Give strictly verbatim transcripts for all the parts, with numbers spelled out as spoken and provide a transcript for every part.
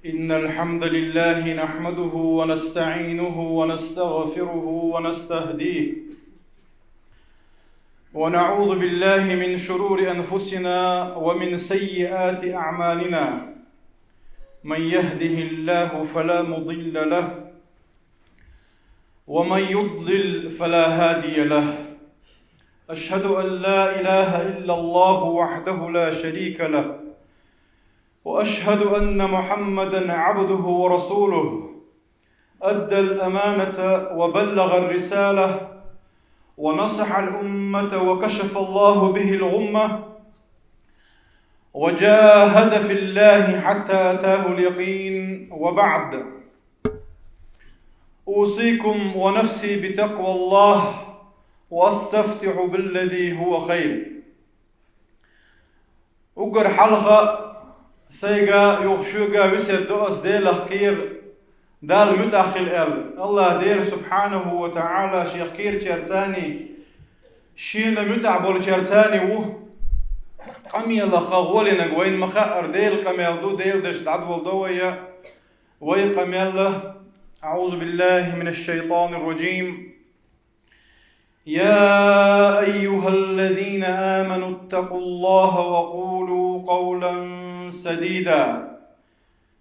إن الحمد لله نحمده ونستعينه ونستغفره ونستهديه، ونعوذ بالله من شرور أنفسنا ومن سيئات أعمالنا. من يهده الله فلا مضل له، ومن يضلل فلا هادي له. أشهد أن لا إله إلا الله وحده لا شريك له، وأشهد أن محمدا عبده ورسوله، أدى الأمانة وبلغ الرسالة، ونصح الأمة وكشف الله به الغمة، وجاهد في الله حتى أتاه اليقين، وبعد. أوصيكم ونفسي بتقوى الله، وأستفتح بالذي هو خير. Уггар хьалха сайга, юха шуга весет до аз Делах кхера, Дала муьтӀахь хила аьлла. АллахӀ Дела субхьанаху ва таӀала Шех кхерачаьрца, Шена муьтӀахь болчаьрца ву. Къамелах гӀолинарг вайна ма хаъара Делан къамел ду, Делан дешаца дӀадоладу вай. Вай къамел: أعوذ بالله من الشيطان الرجيم. يا أيها الذين آمنوا اتقوا الله وقولوا قولا سديدا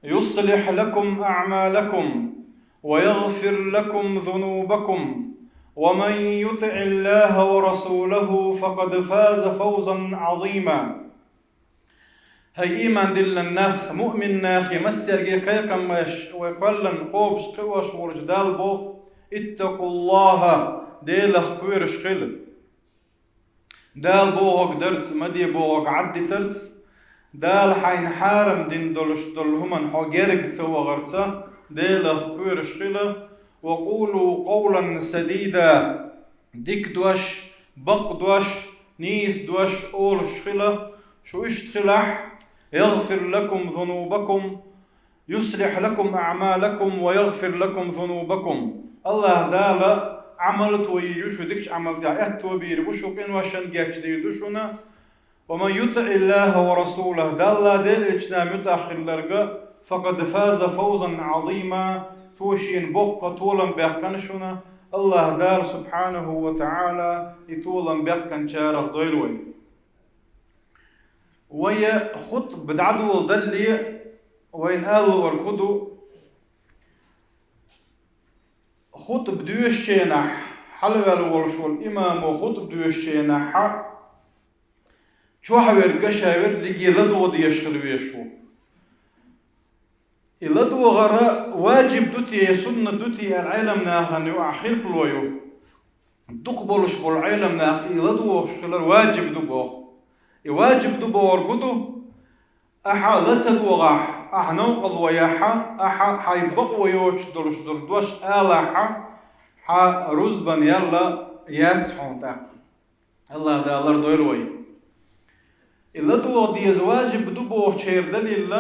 يصلح لكم أعمالكم ويغفر لكم ذنوبكم ومن يطع الله ورسوله فقد فاز فوزا عظيما. ХӀай иман диллина нах, муъмин нах, массаьрга кхайкхам беш, вай кхоьллина кхобуш, кхиош волча Дала боху: اتقوا الله, Делах кхоьруш хила. Дала бохург дарца, ма де бохург Ӏаддитарца, Дала хьайна хьарам дина долуш долу хӀуманна хьо герга ца вахарца, Делах кхоьруш хила. وقولوا قولا سديدا, дика дош, бакъ дош, нийса дош олуш хила. Шу иштта хилахь: يغفر لكم ذنوبكم يصلح لكم أعمالكم ويغفر لكم ذنوبكم. АллахӀ Дала Ӏамал тойийр ю шу, дикачу Ӏамал тӀехь аьтто бийр бу шу, къиношна гечдийр ду шуна. ومن يطع الله ورسوله, Далла, Делан элчанна муьтӀахь хилларг, فقد فاز فوزا عظيما, цо шена боккха толам баьккхина шуна. АллахӀ Дала субхьанаху ва таӀала и толам баьккхинчарах дойла вай. Вай хутба дӀадоладале, вайна ала луург хӀун ду? Хутба доьшучу хенахь, хьалаваьлла волуш волу имамо хутба доьшучу хенахь, чохь верг а, ша верг а дерриге ладогӀа дезаш хила везаш ву. И ладогӀар ваджиб ду те, суннат ду те аьлла, Ӏеламнахана юкъахь хилпало ю. Дукха болуш болу Ӏеламнах и ладогӀуш хилар ваджиб ду боху. И ваджиб ду бохург хӀун ду? Ахьа ла ца догӀахь, ахьа новкъарло яхь, ахьа хьайн бакъо йоцуш долуш долу дош алахь, хьан рузбан ял яц хьуна тӀаккха. АллахӀ Дала лардойла вай. И ладогӀа деза ваджиб ду бохучеран далил,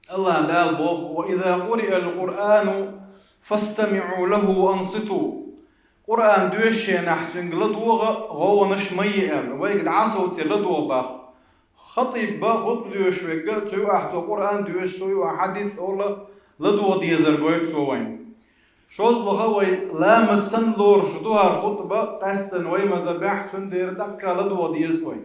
АллахӀ Дала боху: وإذا قرئ القرآن فاستمعوا له وأنصتوا. Къуръан доьшучу хенахь цуьнга ладогӀа, гӀовгӀанаш ма е аьлла, вайга дӀасовце ладогӀа боху. Хатиб а, хутба доьшуш верг а, цу юкъахь цо Къуръан доьшу, цу юкъахь хьадис олу, ладогӀа дезар гойту цо вайна. ШозлагӀа, вай ламаз санна лоруш ду хӀара хутба, къаьсттина вай мазхӀабехь, цундела тӀаккха ладогӀа деза вай.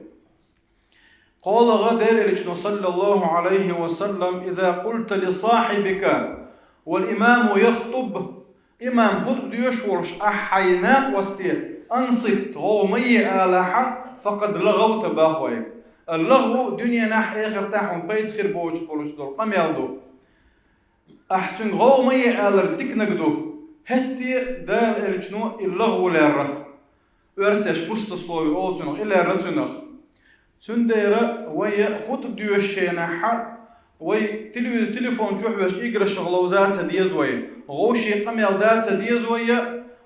КхоалагӀа, Делан элчано, саллаллаху Ӏалайхи ва саллам: إذا قلت لصاحبك والإمام يخطب, имам хутба доьшуш волуш ахь хьайн накъосте: أنصت, гӀовгӀа ма е алахь, فقد لغوت боху вайга. ЛагӀву дуьненахь, эхартахь хьуна пайда хир боцуш болуш долу къамел ду. Ахь цуьнга гӀовгӀа ма е алар диканиг ду. ХӀетте а Делан элчано и лагӀву лерра. Оьрсаша пустословие олу цунах, и лерра цунах. Цундела вай хутба доьшучу хенахь, вай телевиз-, телефон чу хьоьжуш играшах ловза ца деза вай, гӀовгӀа къамел да ца деза вай,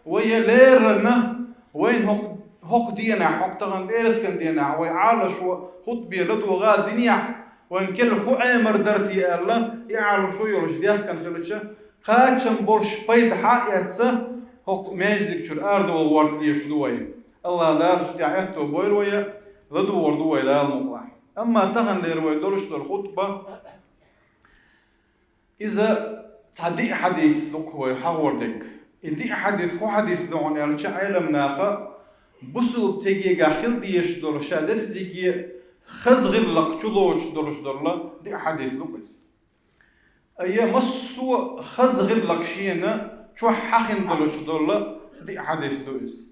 вай леррина, вайна хӀокху, хӀокху денахь, хӀокху тахана пӀераскан денахь, вай Ӏалашо хутбе ладогӀа динехь, вайн керла хӀун Ӏемар дара те аьлла, и Ӏалашо йолуш дехкина хилча, кхачам болуш пайда хьа а эцна, хӀокху маьждиг чуьра арадовла гӀорта дезаш ду вай. АллахӀ Дала цу тӀехь аьтто бойла вай, ладугӀур ду вай Дала мукъалахь. Амма таханлера вай долуш долу хутба, Иза цхьа диъ хьадис ду-кх вай хьахор дерг. И диъ хьадис хӀун хьадис ду хьуна аьлча, Ӏеламнаха бусулба тегега хила дезаш долу ша дерриге хаза гӀиллакх чулоцуш долуш долу диъ хьадис ду-кх иза. Ай, массо а хаза гӀиллакх шена чохь хьахина долуш долу диъ хьадис ду иза.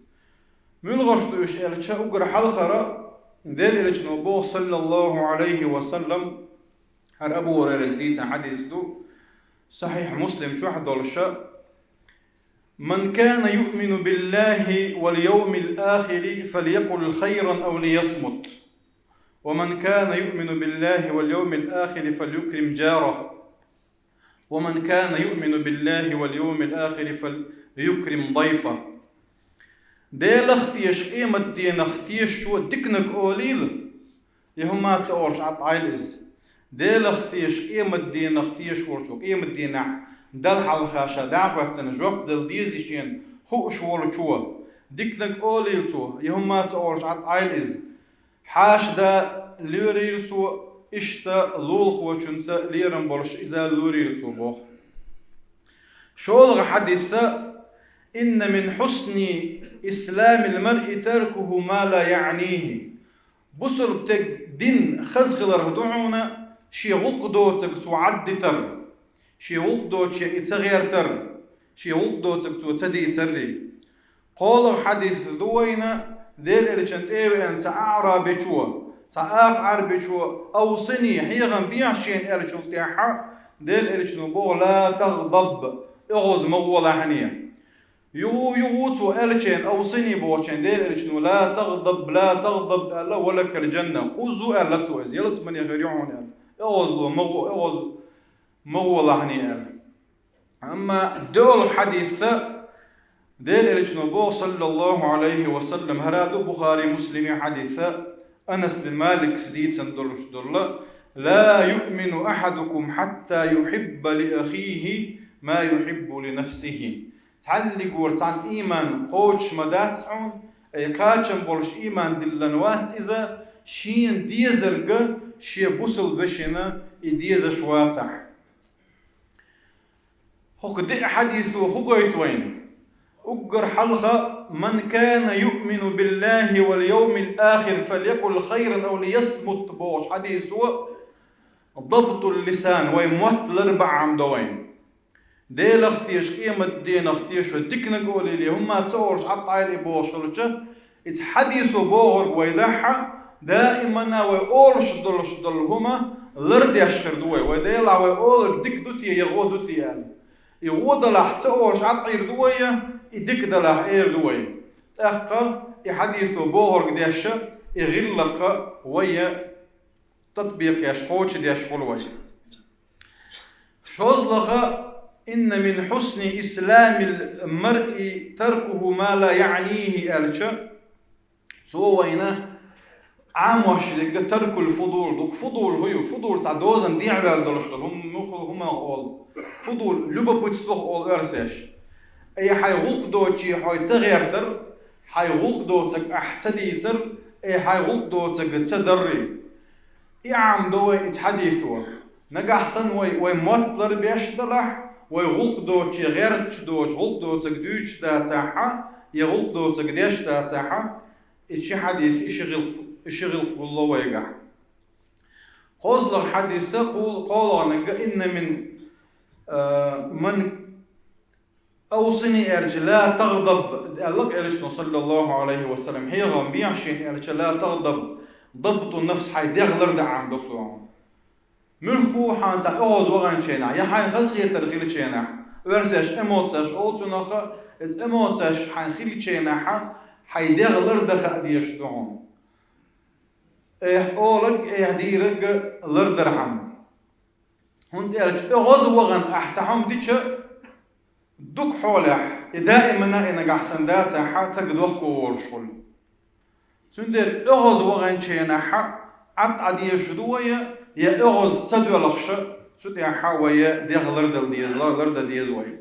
Муьлхарш ду уьш аьлча, уггар хьалхара Делан Элчано боху, саллаллаху Ӏалайхи ва саллам, хӀара Абу Хурайрас дийцина хьадис ду, Сахьихь Муслим чохь долуша: «من كان يؤمن بالله واليوم الآخر فليقل خيرا أو ليصمت. ومن كان يؤمن بالله واليوم الآخر فليكرم جاره. ومن كان يؤمن بالله واليوم الآخر فليكرم ضيفه». Делах теша, къематденах тешачо диканиг олийла, я хӀума ца олуш Ӏад Ӏайла иза. Делах теша, къематденах теша волчо, къематденахь Далла хьалха ша дӀахӀоьттина жоп дала деза шена хууш волчо диканиг олийла цо, я хӀума ца олуш Ӏад Ӏайла иза. Хьаша да лоьрийла цо, иштта лулахочуьнца лерам болуш иза лоьрийла цо боху. ШолгӀа хьадиса: «إن من حسن إسلام المرء تركه ما لا يعنيه». Бусулба стеган дин хаза хиларх ду хьуна шен гӀуллакх доцург цо Ӏаддитар, шен гӀуллакх доцуш и ца гӀертар, шен гӀуллакх доцург цо ца дийцаррий. КхоалгӀа хьадис ду вайна, Делан Элчанна тӀе а веана цхьа аӀрабичо, цхьа акха Ӏарбичо: «أوصني, хьехам бехьа шена», аьллачул тӀаьхьа Делан Элчано боху: «لا تغضب, оьгӀаз ма гӀолахьане». Юху, юху цо аьллачеран, «أوصني» бохучеран Делан Элчано: «لا تغضب، لا تغضب», аьлла, «ولك الجنة». Кхузза аьлла цо иза, ялсамане хир ю хьуна аьлла. ОьгӀазло ма гӀо, оьгӀаз ма гӀолахьане аьлла. Амма доьалгӀа хьадиса Делан Элчано боху, саллаллаху Ӏалайхи ва саллам, хӀара ду Бухари, Муслима хьадиса, Анас бин Маликас дийцина долуш долу: «لا يؤمن أحدكم حتى يحب لأخيه ما يحب لنفسه». Цхьаннигора цхьанна ийман кхочуш ма дац хьуна, ай кхачам болуш ийман диллина вац иза, шена дезарг шен бусулба вешина и дезаш вацахь. ХӀокху диъ хьадисо хӀун гойту вайна? Уггар хьалха: «من كان يؤمن بالله واليوم الآخر فليقل خيرا أو ليصمت» бохуш хьадисо, ضبط اللسان, вай мотт лар бан Ӏамадо вайна. Делах теша, къематденах теша, диканиг олийла, хӀума ца олуш Ӏад Ӏайла и бохуш хилча, иза хьадисо бохург вай дахьа, даимана вай олуш долуш долу хӀума лардеш хир ду вай. Вай Делахь вай олург дика ду те, я гӀо ду те аьлла. И гӀо далахь ца олуш Ӏад Ӏийр ду вай, я и дика далахь эр ду вай. ТӀаккха и хьадисо бохург деш, и гӀиллакх вай татбикъ еш, кхочушдеш хуьлу вай. ШолгӀа: «إن من حسن إسلام المرء تركه ما لا يعنيه», аьлча, цо вайна Ӏамош дерг таркул фудул ду. Фудул хӀун ю? Фудул цхьа дозанна дехьаваьлла долуш долу хӀума, хӀума олу. Фудул, любопытство олу оьрсаша. Ай хьайн гӀуллакх доцуче хьо ца гӀертар, хьайн гӀуллакх доцург ахь ца дийцар, ай хьайн гӀуллакх доцург ца даррий. И Ӏамадо вай иза хьадисо. Нагахь санна вай, вай мотт ларбеш далахь, вай гӀуллакх доцуче гӀерташ доцу, гӀуллакх доцург дуьйцуш дацахьа, я гӀуллакх доцург деш дацахьа, и ши хьадис, и ши гӀиллакх, и ши гӀиллакх гулло вайгахь. КхозлагӀа хьадиса кхул-, кхоалгӀаниг: «إن من, а, من أوصني», аьлча, «لا تغضب», аьлла Элчано, саллаллаху Ӏалайхи ва саллам, хьехам бехьа шена аьлча, «لا تغضب», ضبط النفس, хьайн дегӀ лардан Ӏамадо цо. Муьлхха хьан цхьа оьгӀаз ваханченахь, я хьайн хазахетар хилченахь, оьрсаша эмоцеш олу цунах, иза эмоцеш хьайн хилченахьа, хьайн дегӀ лардан хаа дезаш ду хьуна. Эхь олаг, эхь дийраг лардархьама. ХӀунда аьлча оьгӀаз вахана ахь цхьа хӀума дича, дукха хьолехь, и даимана и нагахь санна дацахьа, таг дохко волуш хуьлу. Цундела оьгӀаз ваханченахьа Ӏад Ӏа дезаш ду вай, я оьгӀаз ца доьлхуша, цу тӀехьа вай дегӀ лардала деза, лар-, лардан деза вай.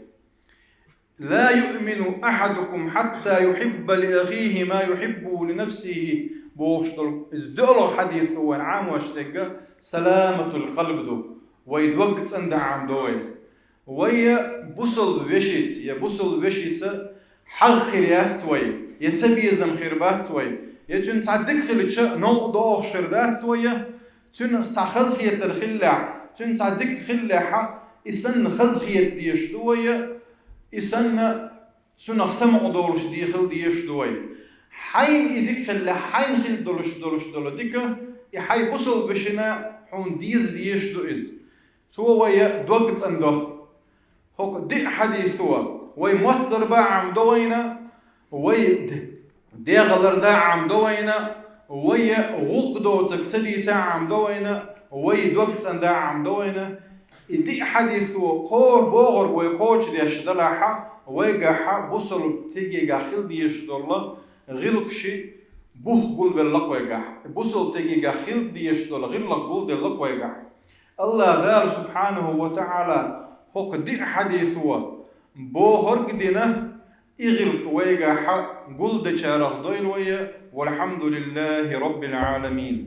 «لا يؤمن أحدكم حتى يحب لأخيه ما يحب لنفسه», бохуш долу иза доьалгӀа хьадис ду вайн Ӏамош дерг, саламатул къалб ду. Вай дог цӀандан Ӏамадо вай. Вай я бусалба вешийца, я бусалба вешийца хьагӀ хир яц вай, я цабезам хир бац вай, я цуьнан цхьа дика хилча новкъа догӀуш хир дац вай, я цуьнан цхьа хазахетар хиллехь, цуьнан цхьа дика хиллехьа, и санна хазахета дезаш ду вай, я и санна цунах самукъа долуш дехила дезаш ду вай. Хьайна и дика хиллехь, хьайна хила долуш долуш долу дика, и хьайн бусалба вешина хьуна деза дезаш ду иза. Цо вай дог цӀандо. ХӀокху диъ хьадисо вай моттар бан Ӏамадо вайна, вай д-, дегӀалар дан Ӏамадо вайна, вай гӀуллакх доцург ца дийца Ӏамадо вайна, вай дог цӀандан Ӏамадо вайна. И диъ хьадисо кхо-, бохург вай кхочушдеш далахьа, вайгахьа бусалба стегехь хила дезаш долу гӀиллакхаш бух гулбелла-кх вайгахь. Бусалба стегехь хила дезаш долу гӀиллакх гулделла-кх вайгахь. АллахӀ Дала субхьанаху ва таӀала хӀокху диъ хьадисо бохург а дина, и гӀиллакх вайгахьа гулдечарах дойла вай, валхьамдулиллахӀи роббил Ӏаламин.